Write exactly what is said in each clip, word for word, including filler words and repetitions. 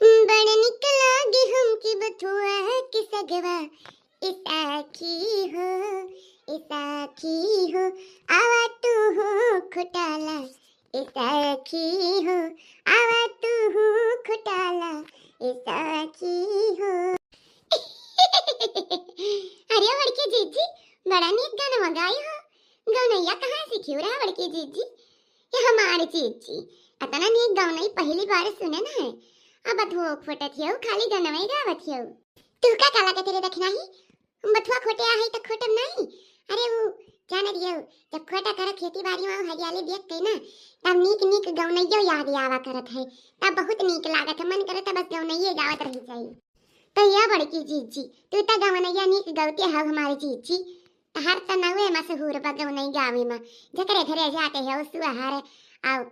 बड़ निक लागे हमके बथुआ के सगवा, ए साखी हो, ए साखी हो, आवा तू हो खोटाला, ए साखी हो, आवा तू हो खोटाला, ए साखी हो। अरे बड़की जीजी, बड़ा नीक गाना गाई हो। गौनैया कहाँ सीखी रहा बड़की जीजी? ये हमारे जीजी, अतना नीक गौनई पहली बार सुने ना है। अब बथुआ खोटत हियो, खाली गनवई गावत हियो। तू का काला के तेरे दखना ही? बथुआ खोटे आ है तो खोटम नहीं। अरे वो जान दियो, जब खोटा करो खेती बाड़ी में हरियाली देख के ना, तब नीक नीक गौनैयो याद आवा करत है। तब बहुत नीक लागत है, मन करत है बस गौनैये गावत रही जाई। तो या बड़की जीजी, तू तो गौनैया नीक गौते हो हमारे जीजी। तहार तो नवे मशहूर बा गौनई गावे में। जकरे घरे जाते हो सुअहर, आओ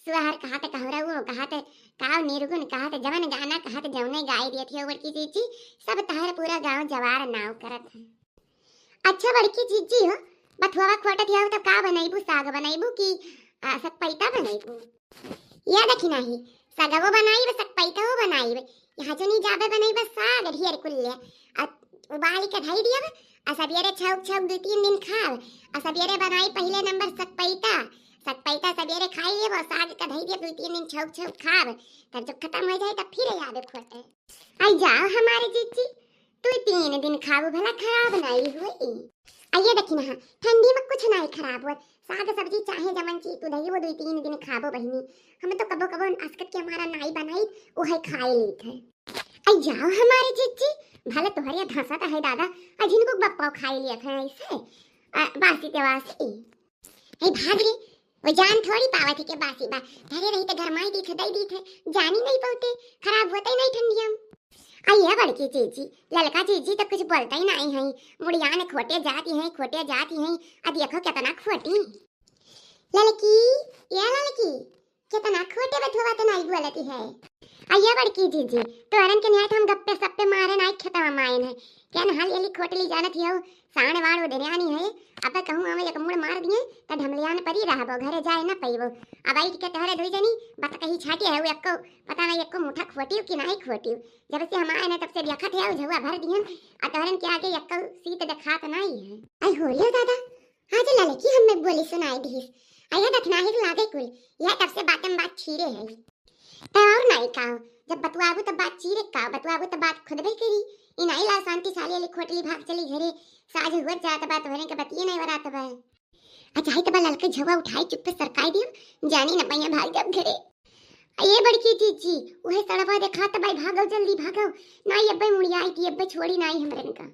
सुअहर कहा त कहरऊ, कहा त काव निर्गुण, कहा त जवन गाना, कहा त जवने गाई देत हो बड़की जीजी, सब तहर पूरा गाँव जवार नाव करत है। अच्छा बड़की जीजी हो, बथुआ खोटत हो तब का बनैबू, साग बनैबू कि आ, सकपैता बनैबू? या देखी नाही, सगवो बनाइब, सकपैतवो बनाइब। यहाँ जो नहीं जाबे बनैब साग ढेर कुल्ले। आ उबाल के धई दियब, आ सबेरे छौक छौक दू तीन दिन खाब। आ सबेरे बनाई पहले नंबर सकपैता, सकपैता सबेरे खाई लेब, और साग का धई दियब दू तीन दिन छौक छौक खाब। तब जब खत्म हो जाए तब फिर आबे खोटे। आई जाओ हमारे जीजी, दू तीन दिन खाबू भला खराब नहीं हुई। आइए देखी ना, ठंडी में कुछ नहीं खराब हुआ, साग सब्जी चाहे जमन चीज तू दही वो दू तीन दिन खाबो बहिनी। हम तो कबो कबो असकत के हमारा नाई बनाई, वो है खाए लेत है। आई जाओ हमारे जीजी, भले तोहरे धांसा तो है दादा, आ जिनको बप्पा खाए लेत है ऐसे, आ, बासी तेवासी। हे भाग रे, वो जान थोड़ी पावत है के बासी बा। धरे रही तो गरमाई दीत है, दई दीत है, जानी नहीं पौते, खराब होते ही नहीं ठंडिया में। आई है बड़की जीजी, ललका जीजी तो कुछ बोलता ही नहीं है, मुड़िया ने खोटे जाती है, खोटे जाती है। अब देखो कितना खोटी। ललकी, या ललकी, कितना खोटे बथुआ तो नहीं बोलती है। अइया बड़की जीजी, तोहरन के निहायत हम गप्पे सप्पे मारे नाई खेतवा मायन है। क्या नहाल एली खोटली जानत हियो, साण वाण उधरे आनी है। अब कहूँ हम एक मुड़ मार दिए, त ढमलियान परी रहबो, घरे जाए न पइबो। अब आई के तोहरे दुई जनी, बत कही छाटी है, वो एक्को, पता नहीं एक्को मुठा खोटियो कि नहीं खोटियो। जब से हम आए ना, तब से देखत है, झुआ भर दिहन, आ तोहरन के आगे एक्को सीत देखात नहीं है। आई हो रे दादा, आज ललकी हमें बोली सुनाई दिहिस। अइया दखनाही लागे कुल, यह तब से बातम बात छीरे है। त और नाई का, जब बतुआबू त बात चीरे का, बतुआबू त बात खुदबे करी। ई नाई ला शांति साली वाली खोटली भाग चली घरे, साझ हुआ जात बा, तोहरे के बतिये नहीं वरात बा। अच्छा, है त बा ललके झवा उठाई चुप्पे सरकाई दियो, जानी न पइया भाग जब घरे। आ ये बड़की जीजी, उहे सड़वा देखा त बाई भागो जल्दी भागो, नाई अब्बे मुड़िया आई थी, अब्बे छोड़ी नाई हमरन का।